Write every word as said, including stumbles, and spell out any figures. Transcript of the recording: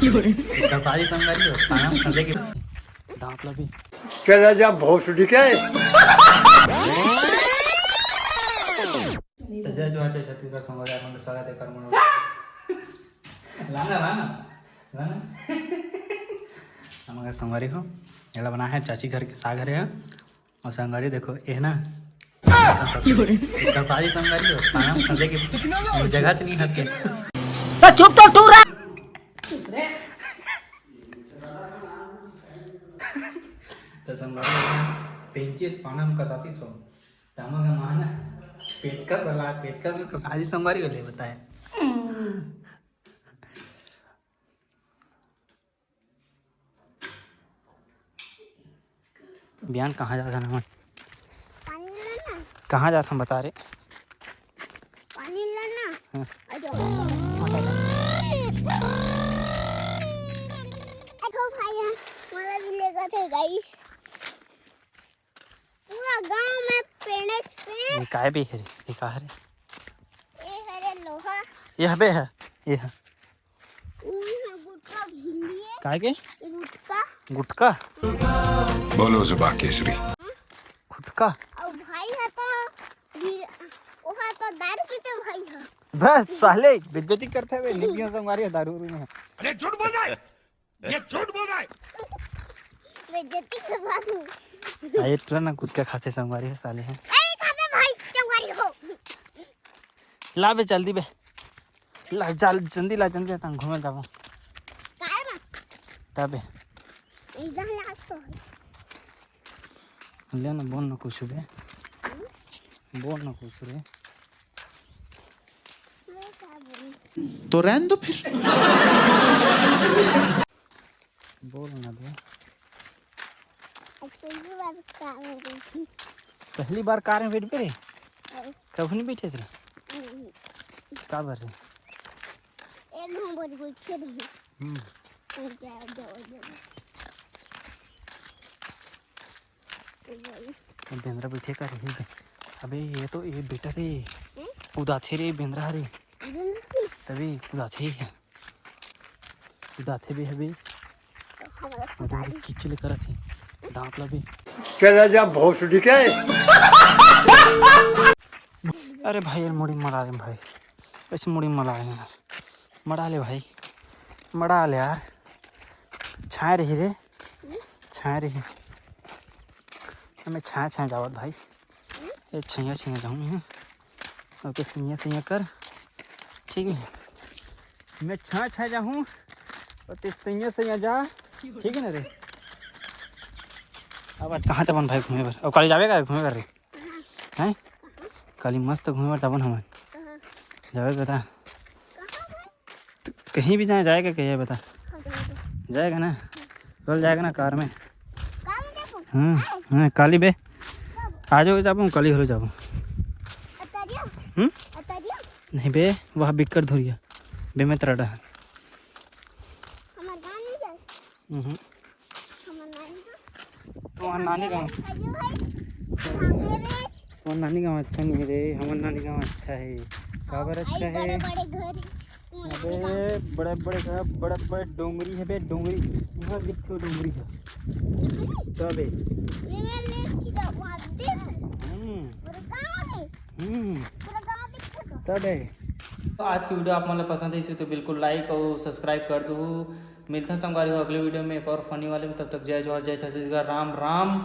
कसाई संगवारी हो, पाना में फंसे के दांत ला भी। चला जा भोसड़ी के। तो जय जोहार, जय छत्तीसगढ़ संगवारी, आप मन के स्वागत हे कर मन। लाना, लाना, लाना। हमन के संगवारी हो, एला बनाए हे चाची घर के साग हरे हे। अउ संगवारी देखो, ए ना, कसाई संगवारी हो, पाना में फंसे के जगह च नहीं हके। तो चुप तो टूरा। तो संगवारी हो, पेंचिस पाना में कसाती सो। तमा का मान पेचकस वाला, पेचकस में कसाई संगवारी हो ले बताए। बिहान कहाँ जात हन हमन? पानी ला ना। कहाँ जात हन बता रे? पानी ला ना। हाँ। आ जाओ। देखो भाई, यहाँ मोला भी लेगा थे गाइस। पूरा गांव में पेड़े च पेड़। ये काय बे हरे? ये का हरे? ये हरे लोहा। ये हबे है, ये है। ऊ यहाँ गुटखा भिंडी है। काय के? गुटखा। गुटखा? बोलो जुबान केसरी। गुटखा? और भाई है तो भी, वो है तो दारू पीते भाई है। बस साले, बेइज्जती करते हुए निकिया संगवारी है दारू में। अरे झूठ बोल रहा है, ये झूठ बोल रहा है। बेइज्जती करवा दूं। आ, ये टुरा ना गुटखा खाते संगवारी है साले हैं। अरे खाते भाई संगवारी हो। ला बे, जल्दी बे। ला, जल-, जल्दी ला, जल्दी ला, तंग घूमे जाबो। काय मा? तबे। इधर ला तो। ले ना, बोल ना कुछ बे। बोल ना कुछ रे। मैं क्या बोलूं? तो रहने दो फिर। बोल ना बे। आज पहली बार कार में बैठी। पहली बार कार में बैठ रहे? अरे। कभी नहीं बैठे थे? नहीं। का बर रे? एक घंटे बैठ गई फिर। हम्म। जाओ, जाओ, जाओ। तो भाई। बेंदरा बैठे का रही बे। अबे ये तो ये बेटा रे। हम्म? कुदाथे रे बेंदरा रे। हम्म। तभी कुदाथे ही है। कुदाथे भी है बे। तो हमारा मतलब कुदारी। किचले करत ही। दांत ला भी। चला जा भोसड़ी के। अरे भाई, यार मुड़ी मरा ले भाई। वैसे मुड़ी मरा ले यार। मरा ले भाई। मरा ले यार। छाए रही रे। छाए रही। मैं छाए छाए जावत भाई। ये छैया छैया जाऊँ मैं। ओके, सैया सैया कर। ठीक है। मैं छाए छाए जाऊँ। और ते सैया सैया जा। ठीक है ना रे? अब आज कहाँ जाबन भाई घूमे बर? अब काली जाबे का घूमे बर रे? हैं? काली मस्त घूमे बर जाबन हमन। जाबे बता। तो कहीं भी जाए, जाएगा कहीं बता? जाएगा ना? कल जाएगा ना कार में? हाँ, हाँ, काली बे। आज हो जाबो, काली हो जाबो। हम्म? नहीं बे, वह बिक्कर धोरिया। बे मैं तरडा है। हम्म। तो वहाँ नानी गाँव। तो वहाँ नानी गाँव अच्छा नहीं रे, हमर नानी गाँव अच्छा है। काबर अच्छा है? बड़े बड़े घर। अबे बड़े बड़े घर, बड़े बड़े डोंगरी है बे, डोंगरी। यहाँ दिखते हो डोंगरी है। तबे। ये मैं ले सीधा वहाँ देख। हम्म। पूरा गाँव है। हम्म। पूरा गाँव दिखते हो। तबे। तो आज की वीडियो आप मन ला पसंद है तो बिल्कुल लाइक और सब्सक्राइब कर दो। मिलथन संगवारी हो अगले वीडियो में एक और फनी वाले में। तब तक जय जोहार, जय छत्तीसगढ़, राम राम।